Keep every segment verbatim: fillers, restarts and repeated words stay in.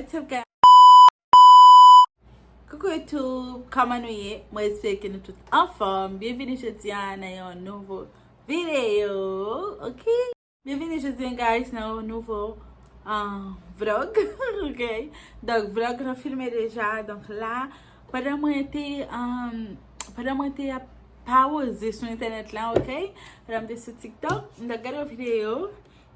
What's up, guys? Coucou YouTube, kòman nou ye? Mwen espere ke nou tout anfòm. Byenvini jodi a nan yon nouvo videyo, ok? Byenvini jodi a, guys, nan yon nouvo um, vlog, ok? Donk, vlog lan filme deja. Donk la, pandan mwen te, um, pandan mwen te ap pawouze sou entènèt la, ok? Pandan mwen te sou TikTok, mwen te gade yon videyo,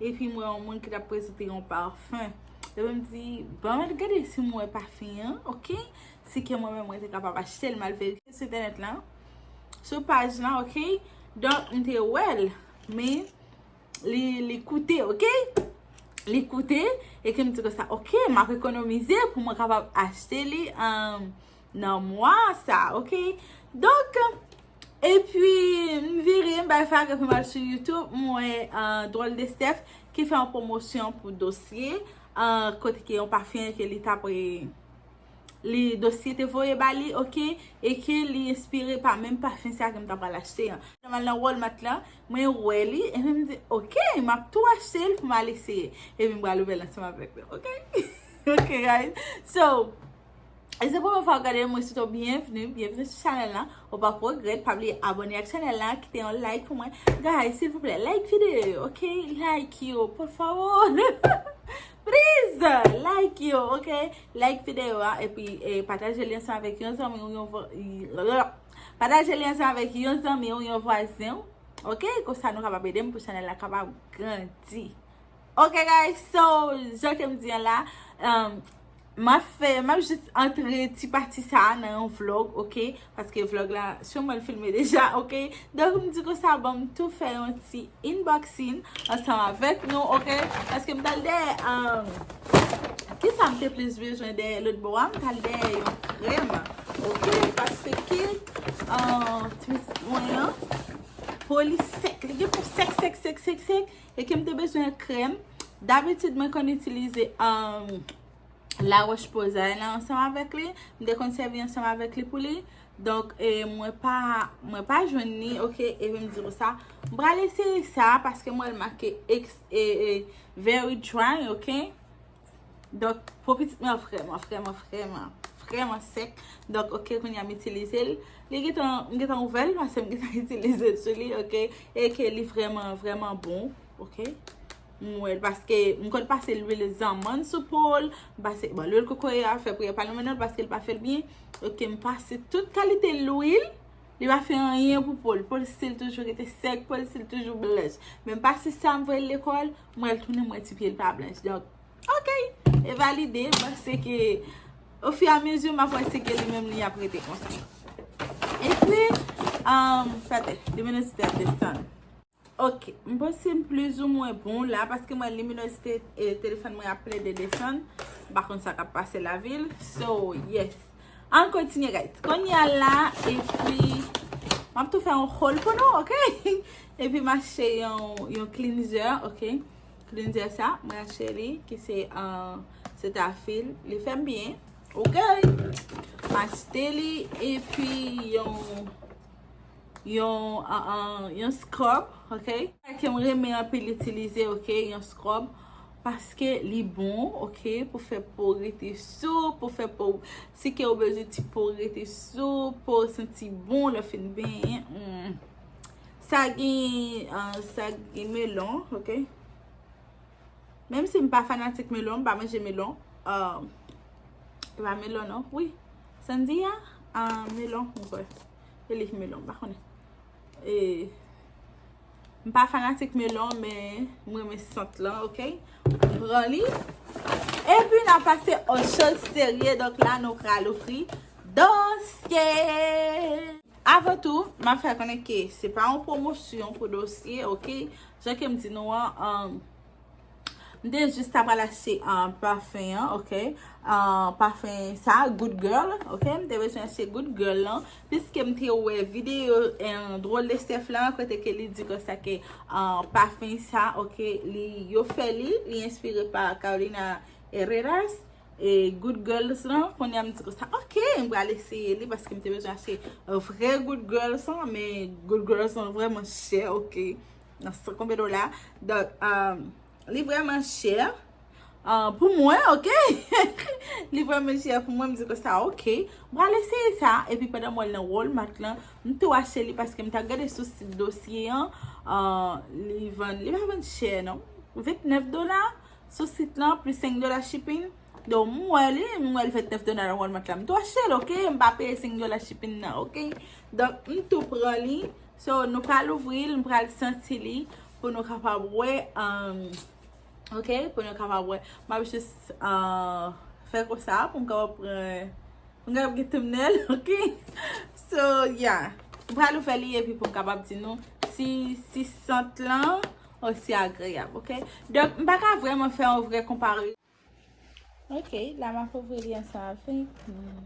epi mwen yon moun ki t ap prezante yon pafen. Epi m di, bon, mwen gade si mwen wè pafen an, ok? Si ke mwen menm mwen te kapab achte l, m al verifye sou entènèt la, sou paj la, ok? Donk, m te wè l, men li, li koute, ok? Li koute, e ke m di konsa, ok, m ap ekonomize pou mwen kapab achte li um, nan mwa sa, ok? Donk, epi, m vire, m bay fag, epi m al sou YouTube, m wè uh, Drôle de Steph ki fè yon pwomosyon pou dosye, uh, kote ke yon pafen ke li t ap li dosye te voye ba li, ok, e ke li enspire pa menm pafen sa ke m ta pral achte an. Lè m al nan Walmart la, mwen wè li, epi m di, ok, m ap tou achte l pou m al eseye. Epi m pral ouvè l ansanm avèk nou, ok? Ok, guys. So, e se premye fwa w gade mwen, se tou byenvni, byenvni sou chanèl la. Ou p ap regrèt, pa bliye abòne ak chanèl la, kite yon like pou mwen. Guys, silvouplè, like videyo yo, ok? Like yo, por favor. Please, like yo, ok? Like videyo a, epi eh, pataje li ansanm avèk yon zanmi ou yon vwa- pataje li ansanm avèk yon zanmi ou yon vwazen w, ok? Konsa nou kapab ede m pou chanèl la kapab grandi. Ok, guys, so, jan ke m di an la, um, m ap fè, m ap jis antre ti pati sa a nan yon vlog, ok? Paske vlog la, se mwen l filme deja, ok? Donk, m di konsa, bon, m tou fè yon ti unboxing ansanm avèk nou, ok? Paske m t al dèyè, um, kisa m te plis bezwen dèyè lòt bò a, m t al dèyè yon krèm, ok? Paske, uh, ti pitit mwen an, po li sèk, li gen po sèk, sèk, sèk, sèk, sèk, e ke m te bezwen krèm. Dabitid, mwen konn itilize, um, La Roche Posay la ansanm avèk li. M te konn sèvi ansanm avèk li pou li. Donk, e, mwen pa, mwen pa jwenn li, ok, epi m di konsa, m pral eseye sa, paske mwen wè l make ex, e, e, very dry, ok. Donk, po pitit mwen vrèman, vrèman, vrèman, vrèman sèk. Donk, ok, kounye a m itilize l. Li gentan, m gentan ouvè l, paske m gentan itilize l sou li, ok. E ke li vrèman, vrèman bon, ok. M wè l paske m konn pase lwil zanmann sou po l, m pase, bon, lwil kokoye a fè pou yo pa lonmen non l paske l pa fè l byen. Ok, m pase tout kalite lwil, li pa fè anyen pou po l. Po l still toujou rete sèk, po l still toujou blanch. Men m pase sa, m voye l lekòl, m wè l tounen, m wè ti pye l pa blanch. Donk, ok, e valide, m panse ke ofiramezi, m ap wè si ke li menm li ap rete konsa. Epi, um, sa te, liminozite ap desann. Ok, m panse m plizoumwen bon la, paske mwen liminozite e telefòn mwen ap plede desann. M pa konn sa k ap pase lavi l. So, yes. Ann kontinye, guys. Kounye a la, epi, m ap tou fè yon haul pou nou, ok? Epi m achte yon, yon cleanser, ok? Cleanser sa, mwen achte li, ki se, uh, Cetaphil. Li fè m byen, ok? M achte li, epi yon yon, uh, uh, yon scrub, ok? Sa ke m renmen anpil itilize, ok? Yon scrub, paske li bon, ok? Pou fè po rete sou, pou fè po, si ke ou bezwen ti po rete sou, po santi bon, lè w fin benyen. Mm. Sa gen, uh, sa gen melon, ok? Menm si m pa fanatik melon, m pa manje melon. Uh, e pa melon non, wi. Sandia, uh, melon, m kwè. E li ki melon, m pa konnen. E, m pa fanatik melon, men m renmen sant lan, ok? M pran li. Epi n a pase on choz serye, donk la nou pral ouvri dosye. Avan tou, m ap fè konnen ke se pa yon pwomosyon pou dosye, ok? Jan ke m di nou an, um, m te jis ta pral achte, um, pafen an, ok? Uh, pafen sa, Good Girl, ok? M te bezwen achte Good Girl lan, piske m te wè videyo, um, Drôle de Steph lan, kote ke li di konsa ke, uh, pafen sa, ok, li, yo fè li, li enspire pa Carolina Herrera. E Good Girls lan, kounye a m di konsa, ok, m pral eseye li paske m te bezwen achte vrè Good Girls lan, men Good Girls lan vrèman chè, ok. Nan san konbyen dola. Donk, um, li vrèman chè. Ah, pou mwen, ok? Li voye m chè pou mwen, m di konsa, ok. M pral eseye sa, epi pandan m wè l nan Walmart lan, m tou achte li paske m t ap gade sou sit Dosye an, ah, li vann, li pa vann chè non. Vennèf dola sou sit lan, plis senk dola shipping. Donk, m wè li, m wè l vennèf dola nan Walmart la. M tou achte l, ok? M pa peye senk dola shipping nan, ok? Donk, m tou pran li. So, nou pral ouvri l, m pral santi li pou nou kapab wè, um, ok? Pou nou kapab wè. M ap jis, uh, fè konsa pou m kapab pran, pou m kapab gen thumbnail, ok? So, yeah. M pral ouvè li epi pou m kapab di nou si, si sant lan osi agreyab, ok? Donk, m pa ka vrèman fè yon vrè konpare. Ok, la m ap ouvri li ansanm avèk nou.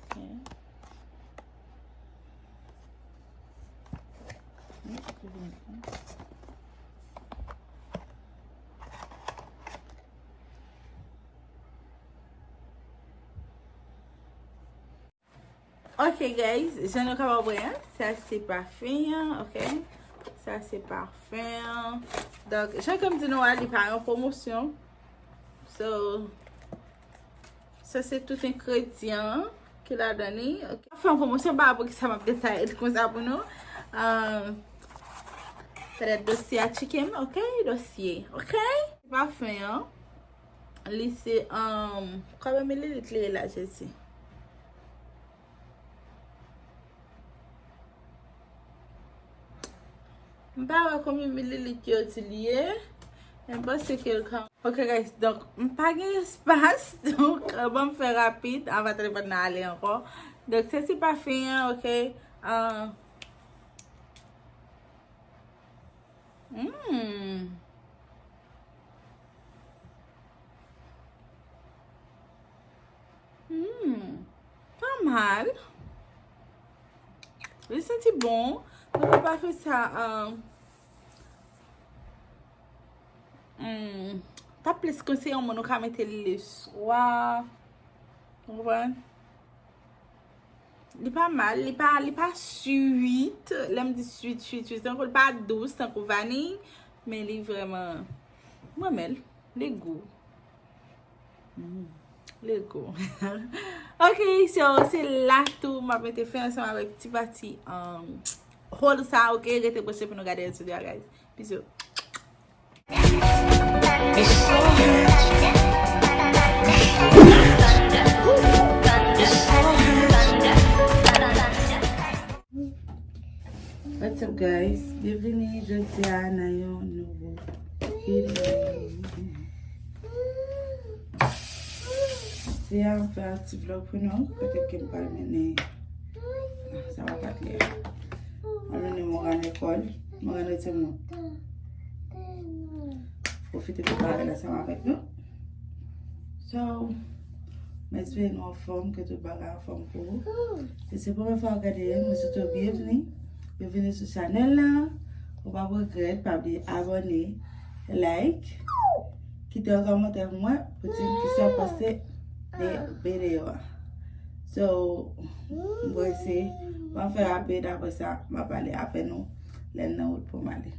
Ok. Ok, guys, jan nou kapab wè, sa se pafen an, ok? Sa se pafen an. Donk, jan ke m di nou a, li pa yon pwomosyon. So, sa se tout engredyan ki ladan li, ok? Fè yon pwomosyon pa rapò ki sa m ap detaye l konsa pou nou. Ah, petèt Dosye a tcheke m, ok? Dosye, ok? Pafen an, li se, um, konbyen mililit li ye la, Jezi? M pa wè konbyen mililit yo di li ye. Men m panse ke l ka. Ok, guys, donk, m pa gen espas. Donk, ban m fè rapid, anvan telefòn nan ale ankò. Donk, se ti pafen an, ok. Ah. Hmm. Hmm. Pa mal. Li santi bon. Donk, ou pa fè sa, ah, hmm, ta plis konseye yon moun ou ka mete li leswa. Ou konprann? Li pa mal, li pa, li pa swit. Lè m di swit, swit, swit, tankou li pa dous, tankou vaniy, men li vrèman, m renmen l, li gou. Mm, li gou. Ok, so, se la tou, m ap mete fen ansanm avèk ti pati, um, haul sa, ok, rete branche pou nou gade lòt videyo a, guys. Bizou. What's up, guys? Byenvini jodi a nan yon nouvo videyo. Jodi a, m fè yon ti vlog pou nou, kote ke m pral mennen, sa pa t lè. Mwen mennen Moran lekòl. Moran rete moun. Pwofite pou pale ansanm avèk nou. So, m espere nou anfòm, ke tout bagay anfòm pou ou. Si se premye fwa w ap gade, mwen swete w byenvini. Byenvini sou chanèl la. Ou p ap regrèt, pa bliye abòne, like, kite yon kòmantè pou mwen, pou di m kisa w panse de videyo a. So, m prese, m ap fè rapid, apre sa, m ap pale avè nou lè n nan wout pou m ale.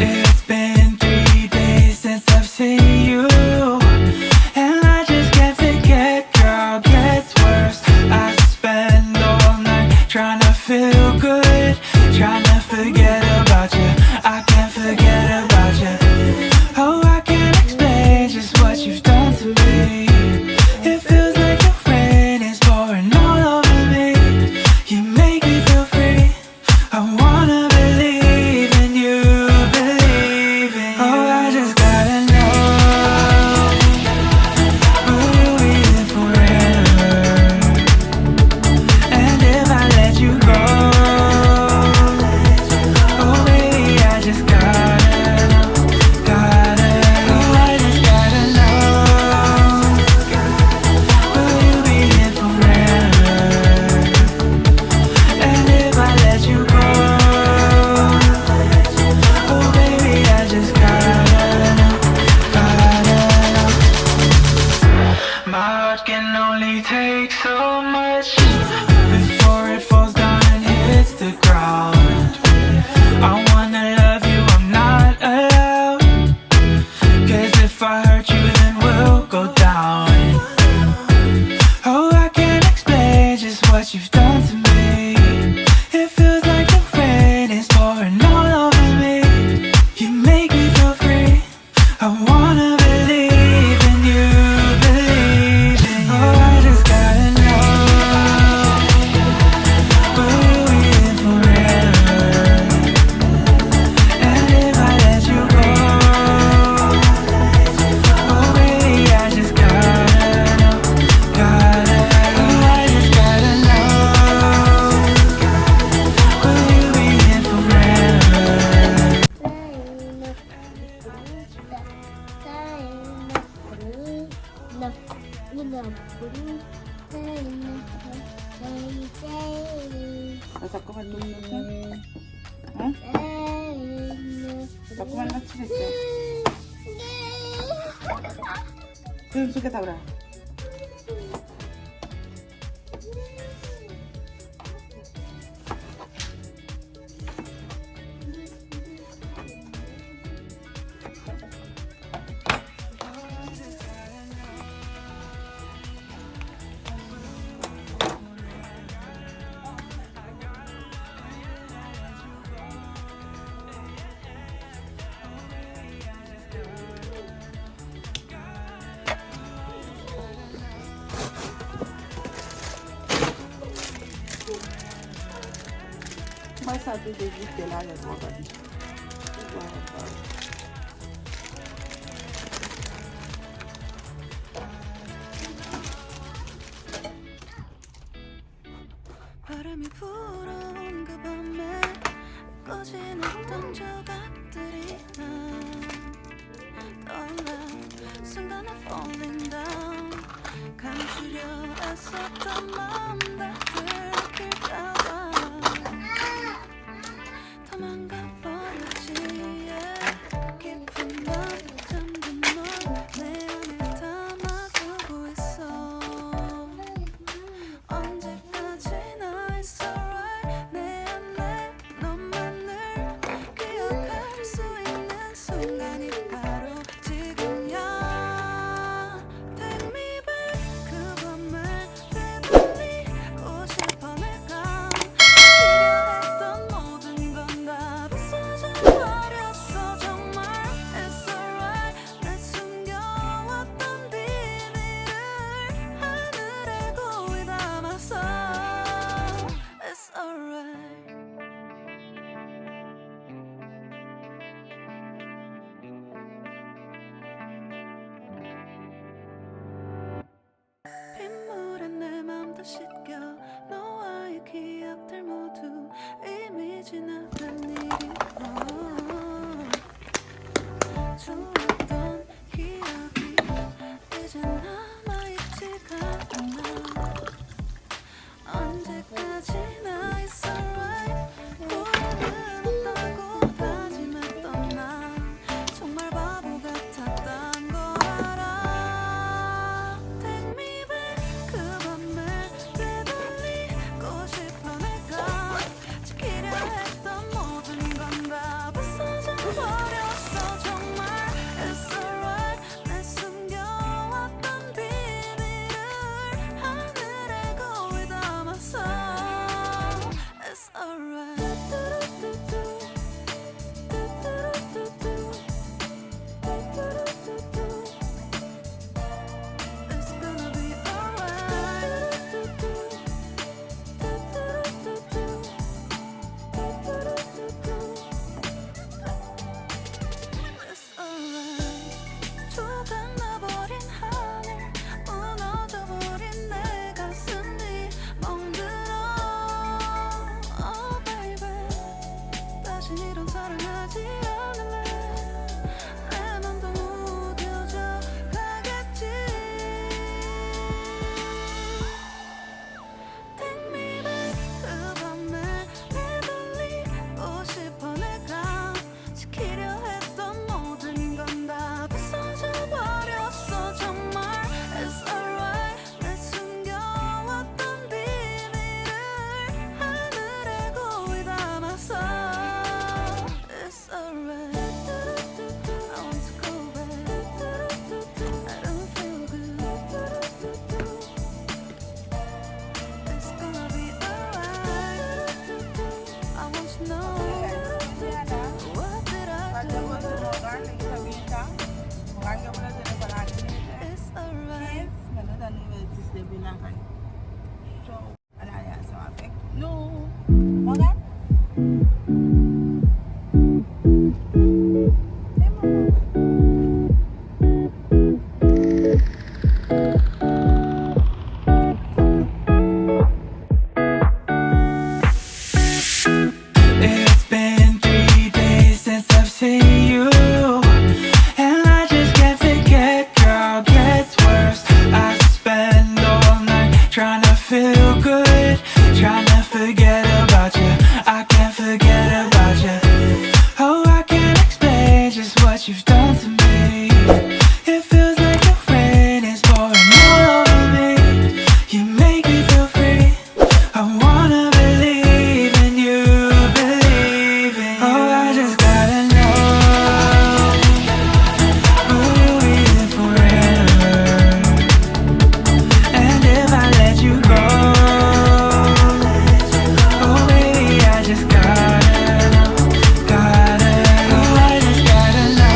It's been three days since I've seen you, and I just can't forget, girl, gets worse. I spend all night trying to feel good, trying to forget about you. I can't forget So much. Before it falls down and hits the ground, I wanna love you, I'm not allowed. 'Cause if I hurt you, then we'll go down. Oh, I can't explain just what you've done to me. It feels like the rain is pouring all over me. You make me feel free. I wanna believe in you, believe in you. Oh, I just gotta know, will you be here forever? And if I let you go, oh baby, I just gotta know, gotta, oh, I just gotta know, will you be here forever? Sa ap konprann moun nan? Hein? Sa ap konprann nan ti fèt sa? Fè m sou kè tab la. Mwen sa te degoutan la, lè mwen gade. 바람이 불어온 그 밤에 꺼진 어떤 조각들이 난 떠올라. 순간에 falling down. 감추려 애썼던 마음 다 들킬까봐. 도망가 버렸지 yeah. 깊은 밤 잠든 널 내 안에 담아두고 있어. 언제까지나 it's alright 내 안에 너만을 기억할 수 있는 순간이 바로 지금이야. Take me back 그 밤을 되돌리고 싶어 내가 필요했던 모든 건 다 부서져 버렸어 정말 It's alright 내 숨겨왔던 비밀을 하늘에 거울 담았어 It's alright 빗물에 내 맘도 씻겨 너와의 기억들 모두 이미 지나간 일이고 좋았던 기억이 이제 남아있지가 않아 언제까지나 it's alright 오늘은 없다고 다짐했던 나 정말 바보 같았단 걸 알아 Take me back 그 밤을 되돌 lakay. So, ann ale ansanm avèk nou. Morgan? It's been three days since I've seen you, and I just can't forget, girl, gets worse. I spend all night trying to feel good, trying to forget about you. I can't forget about you. Oh, I can't explain just what you've done to me. It feels like the rain is pouring all over me. You make me feel free. I wanna believe in you, believe in you. Oh, I just gotta know, will you be there forever? And if I let you go, oh, baby, I just gotta know, gotta know. Oh, I just gotta know,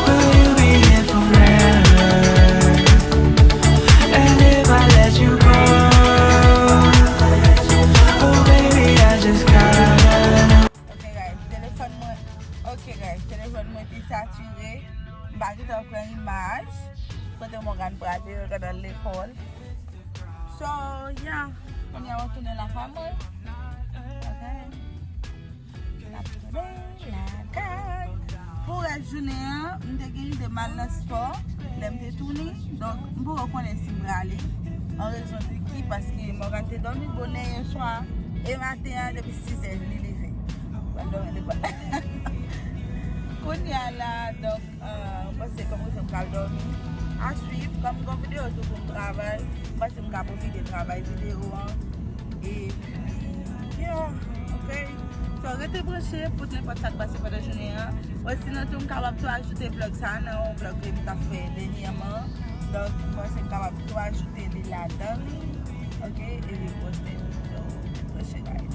will you be here forever? And if I let you go, oh baby, I just gotta know. Ok guys, telefòn mwen, ok guys, telefòn mwen te satire. M pa gentan pran imaj. Kote Morgan prale, Morgan al lekòl. So, yeah, kounye a mwen tounen lakay mwen. Ok. N ap tounen lakay. Pou rès jounen an, m te gen ide m al nan spò lè m te tounen. Donk, m poko konnen si m prale. An rezon de ki, paske Morgan te dòmi bonè yèswa. E maten an, depi sis è, li leve. Pral dòmi lekòl. Kounye a la, donk, Ah, m panse kòm rezon m pral dòmi. A swiv. Kòm m gen yon videyo tou pou m travay, m panse m ka pwofite travay videyo an. Epi, yeah, ok. So, rete branche pou nenpòt sa k pase pandan jounen an. Osinon tou, m kapab tou ajoute vlòg sa a nan yon vlòg ke m t ap fè dènyèman. Donk, m panse m kapab tou ajoute li ladan li. Ok, epi poste l. So, rete branche, guys.